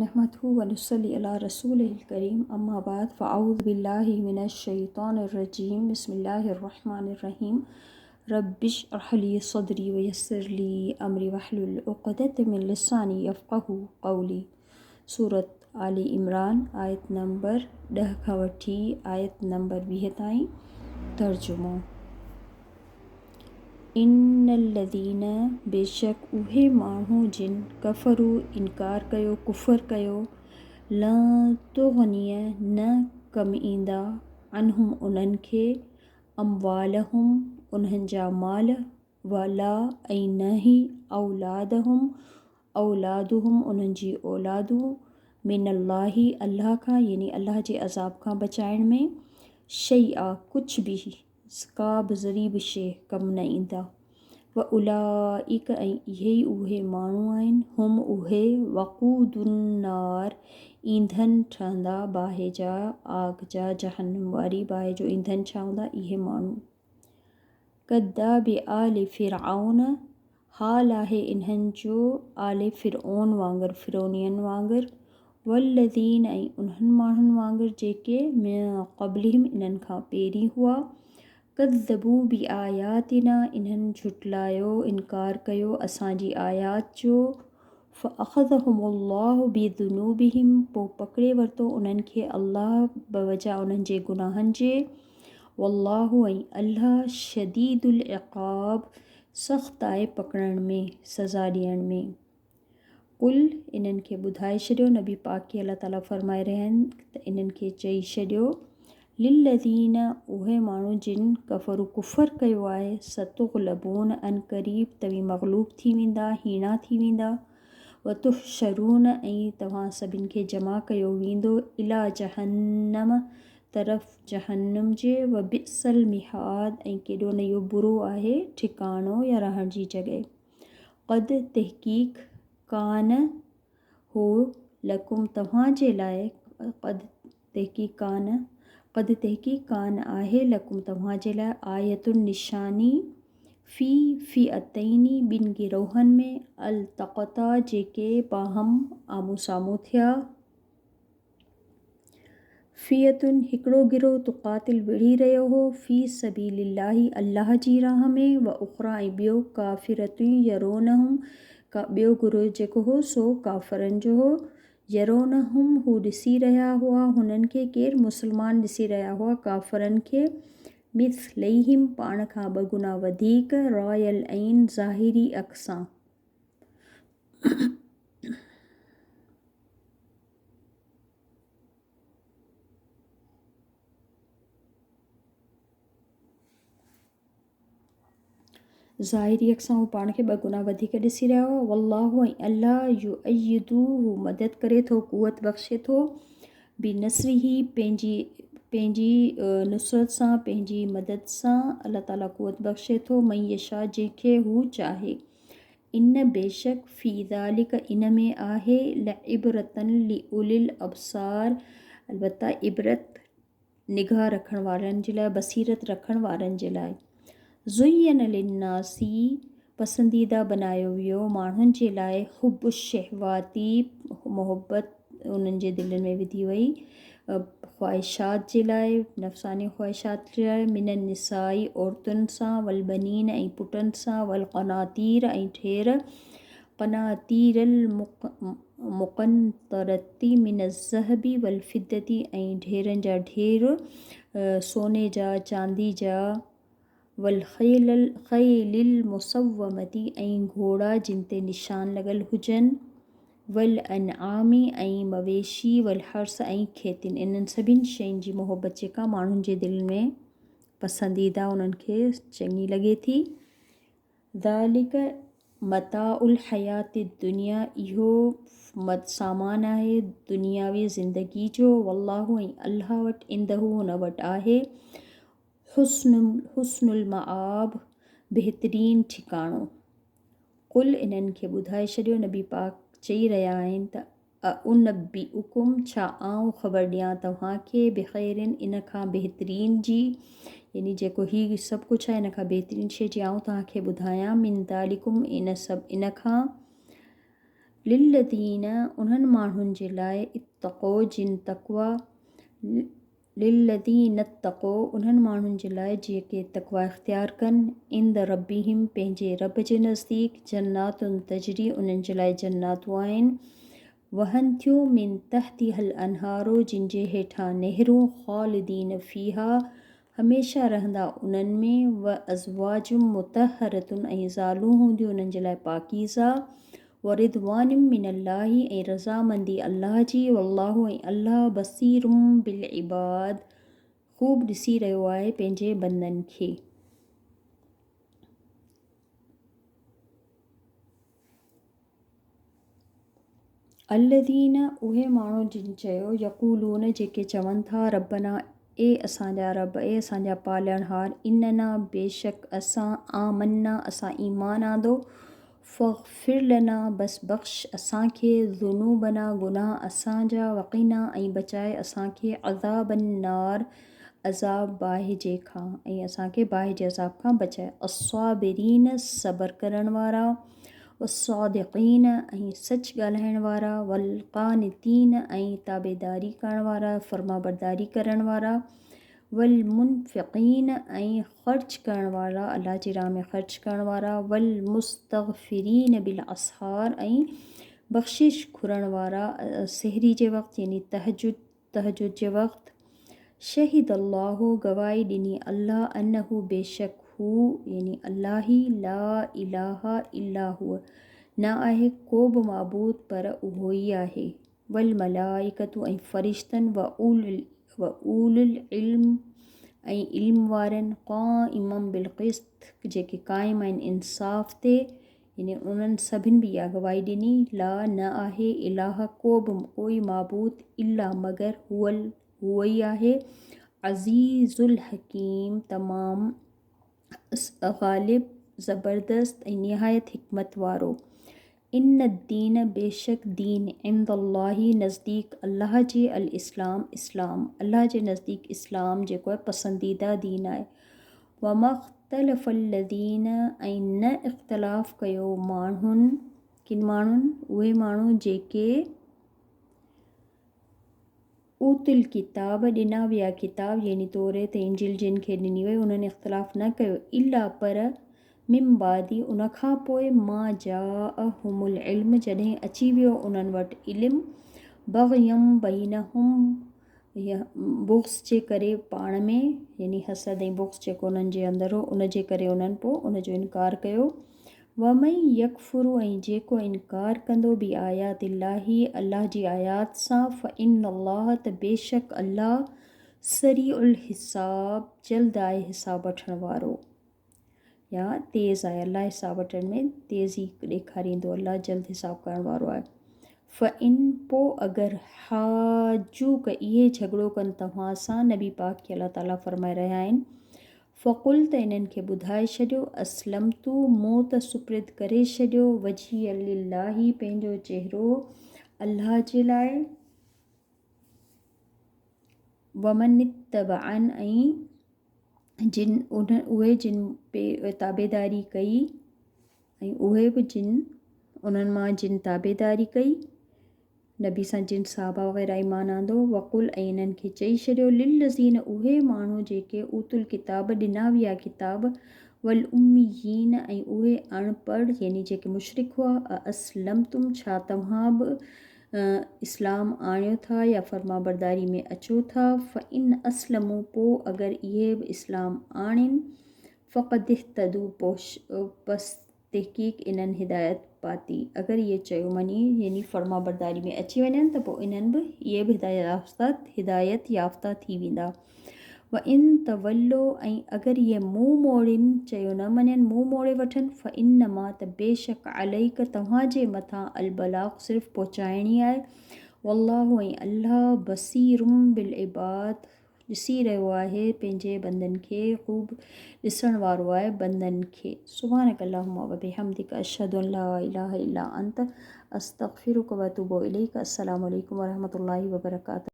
نحمده ونصلي علي رسوله الڪريم اما بعد فاعوذ بالله من الشيطان الرجيم بسم الله الرحمن الرحيم رب اشرح لي صدري ويسر لي امري واحلل عقدة من لساني يفقهوا قولي سورة آل عمران آيت نمبر 10 کان وٺي آيت نمبر 20 تائين ترجمو ان الذين بيشڪ اهي ماڻهو جن ڪفروا انڪار ڪيو، ڪفر ڪيو، لن تغني نه ڪم ايندا، عنهم انهن کي، اموالهم انهن جا مال، ولا ۽ نه ئي اولادهم اولادهم انهن جي اولادون، من الله الله کان يعني الله جي عذاب کان بچائڻ ۾، شيئا ڪجهه به. ڪا به ذري به شيء ڪم نه ايندا. واولئک ۽ اهي ئي اهي ماڻهو آهن، هم اهي، وقود النار اينڌن ٺهندا باهه جا، آگ جا، جهنم واري باهه جو اينڌن ڇا هوندا اهي ماڻهو. ڪدأب آل فرعون حال آهي انهن جو آل فرعون وانگر، فرعونين وانگر، والذين ۽ انهن ماڻهن وانگر جيڪي من قبلهم انهن کان پهرين هئا، ڪذبوا بآياتنا انهن جهٽلايو، انڪار ڪيو، اسان جي آيات جو، فاخذهم الله بذنوبهم پوء پڪڙي ورتو انهن کي الله بوجه انهن جي گناهن جي، والله ۽ الله شديد العقاب سخت آهي پڪڙڻ ۾، سزا ڏيڻ ۾. قل، انهن کي ٻڌائي ڇڏيو، نبي پاڪ کي الله تعالي فرمائي رهيا آهن ته انهن کي چئي ڇڏيو، للذين، اهي ماڻهو جن ڪفروا ڪفر ڪيو آهي، ستغلبون عنقريب توهين مغلوب ٿي ويندا، هيڻا ٿي ويندا، وتحشرون ۽ توهان سڀن کي جمع ڪيو ويندو، الي جهنم، طرف جهنم جي، وبئس المهاد ۽ ڪيڏو نه اهو برو آهي ٺڪاڻو يا رهڻ جي جڳهه. قد تحقيق ڪان هو لڪم توهان جي لاء قد تحقيق ڪان قد تحقيق ڪان آهي لڪم توهان جي لاء آية نشاني في فئتين ٻن گروهن ۾ التقطا جيڪي باهم آمهون سامهون ٿيا. فئة هڪڙو گروهه تقاتل وڙهي رهيو هو، في سبيل الله الله جي راهه ۾، واخريٰ ۽ ٻيو ڪافرة يرونهم ٻيو گروهه جيڪو هو سو ڪافرن جو هو، يرونهم هو ڏسي رهيا هئا هنن کي، ڪير؟ مسلمان ڏسي رهيا هئا ڪافرن کي، مثليهم پاڻ کان ٻه گنا وڌيڪ، راء العين ظاهري اک سان. ظاهري اک سان هو پاڻ کي ٻه گنا وڌيڪ ڏسي رهيا هئا. والله ۽ الله يؤيد هو مدد ڪري ٿو، قوت بخشي ٿو، بنصره پنهنجي پنهنجي نصرت سان، پنهنجي مدد سان الله تعالي قوت بخشي ٿو، من يشاء جنهن کي هو چاهي. ان بيشڪ في ذلک ان ۾ آهي لعبرة لأولي الابصار البته عبرت نگاهه رکڻ وارن جي لاء بصيرت رکڻ وارن جي لاء. زين للناس پسنديده بنايو ويو ماڻهن جي لاء حب الشهوات محبت انهن جي دلين ۾ وڌي وئي خواهشات جي لاء، نفساني خواهشات جي لاء، من النساء عورتن سان، والبنين ۽ پٽن سان، والقناطير ۽ ڍير، قناطير المقنطرة من الذهب والفضة ۽ ڍيرن جا ڍير سوني جا چاندي جا، والخيل المسومة ۽ گهوڙا جن تي نشان لڳل هجن، والانعام ۽ مويشي، والحرث ۽ کيتين، انهن سڀني شين جي محبت جيڪا ماڻهن جي دلين ۾ پسنديده انهن کي چڱي لڳي ٿي. ذلڪ متاع الحياة الدنيا اهو سامان آهي دنياوي زندگي جو، والله ۽ الله وٽ عنده هن وٽ آهي حسن حسن المآب بهترين ٺڪاڻو. قل انهن کي ٻڌائي ڇڏيو نبي پاڪ چئي رهيا آهن ته اانبئڪم ڇا آئون خبر ڏيان توهان کي بخير ان کان بهترين جي يعني جيڪو هي سڀ ڪجهه آهي ان کان بهترين شيء جي آئون توهان کي ٻڌايان من ذالڪم ان سڀ ان کان. للذين انهن ماڻهن جي لاء اتقوا جن تقويٰ للذين اتقوا انهن ماڻهن جي لاء جيڪي تقويٰ اختيار ڪن عند ربهم پنهنجي رب جي نزديڪ جنات تجري انهن جي لاء جناتون آهن وهن ٿيون من تحتها الانهار جن جي هيٺان نهرون خالدين فيها هميشه رهندا انهن ۾، و ازواج مطهرة ۽ زالون هونديون انهن جي لاء پاڪيزه، و رضوان من الله ۽ رضامندي الله جي، والله ۽ الله بصير بالعباد خوب ڏسي رهيو آهي پنهنجي بندن کي. الذين اهي ماڻهو جن چيو، يقولون جيڪي چون ٿا، ربنا اي اسان جا رب، اي اسان جا پالڻهار، اننا بيشڪ اسان، آمنا اسان ايمان آندو، فاغفر لنا بس بخش اسان کي، ذنوبنا گناهه اسان جا، وقنا ۽ بچاء اسان کي، عذاب النار عذاب باهه جي کان، ۽ اسان کي باهه جي عذاب کان بچاء. الصابرين صبر ڪرڻ وارا. والصادقين ۽ سچ ڳالهائڻ وارا، والقانتين ۽ تابعداري ڪرڻ وارا، فرمانبرداري ڪرڻ وارا، والمنفقين ۽ خرچ ڪرڻ وارا، الله جي راهه ۾ خرچ ڪرڻ وارا، والمستغفرين بالاسحار ۽ بخشش گهرڻ وارا سحري جي وقت يعني تهجد تهجد جي وقت، شهد الله، گواهي ڏني الله، انه بيشڪ هو، يعني الله ئي، لا اله الا هو، نه آهي ڪوبه معبود پر اهو ئي آهي، والملائڪة ۽ فرشتن، واولو العلم ۽ علم وارن، قائما بالقسط جيڪي قائم آهن انصاف تي، يعني انهن سڀن به اها گواهي ڏني، لا، نه آهي، اله، ڪو به، ڪوئي معبود، الا، مگر، هو، هو ئي آهي، عزيز الحڪيم، تمام غالب، زبردست ۽ نهايت حڪمت وارو. ان الدين، بيشڪ دين، عند الله، نزديڪ الله جي، الاسلام، اسلام، الله جي نزديڪ اسلام جيڪو آهي پسنديده دين آهي. وما اختلف الذين ۽ نه اختلاف ڪيو ماڻهن، ڪن ماڻهن، اهي ماڻهو جيڪي اوتوا الڪتاب ڏنا ويا ڪتاب يعني توريت ۽ انجيل جن کي ڏني وئي انهن اختلاف نه ڪيو الا پر من بعد ان کان پوء ما جاءهم العلم جڏهن اچي ويو انهن وٽ علم بغيا بينهم بغض جي ڪري پاڻ ۾ يعني حسد ۽ بغض جيڪو انهن جي اندر هو ان جي ڪري انهن پوء ان جو انڪار ڪيو ومن يڪفر ۽ جيڪو انڪار ڪندو بآيات الله الله جي آيات سان فإن الله ته بيشڪ الله سريع الحساب جلد آهي حساب وٺڻ وارو. يا تيز آهي الله حساب وٺڻ ۾ تيزي ڏيکاريندو الله جلد حساب ڪرڻ وارو آهي فإن پوء اگر حاجوڪ اهي جهڳڙو ڪن توهان سان نبي پاڪ کي الله تعاليٰ فرمائي رهيا آهن فقل ته انهن کي ٻڌائي ڇڏيو اسلمت مون ته سپرد ڪري ڇڏيو وجهي لله پنهنجو چهرو الله جي لاء ومن اتبعن ۽ جن اهي جن تابعداري ڪئي ۽ اهي به جن انهن مان جن تابعداري ڪئي نبي سان جن صحابه وغيره ايمان آندو وقل ۽ انهن کي چئي ڇڏيو للذين اهي ماڻهو جيڪي اوتو الڪتاب ڏنا ويا ڪتاب والاميين ۽ اهي اڻ پڙهه يعني جيڪي مشرڪ هئا اسلمتم ڇا توهان به اسلام آڻيو ٿا يا فرمانبرداري ۾ اچو ٿا، فإن اسلموا پوء اگر اهي به اسلام آڻين، فقد اهتدوا پس تحقيق انهن هدايت پاتي، اگر اهي چيو مڃي يعني فرمانبرداري ۾ اچي وڃن ته پوء انهن به اهي به هدايت يافته ٿي ويندا. وان تولوا ۽ اگر اهي منهن موڙين، چيو نه مڃن، منهن موڙي وٺن، فانما ته بيشڪ عليڪ توهان جي مٿان البلاغ صرف پهچائڻ ئي آهي، والله ۽ الله بصير بالعباد ڏسي رهيو آهي پنهنجي بندن کي، خوب ڏسڻ وارو آهي بندن کي. سبحانک اللهم وبحمدک اشهد ان لا اله الا انت استغفرک واتوب اليک السلام عليڪم ورحمة الله وبرڪاته.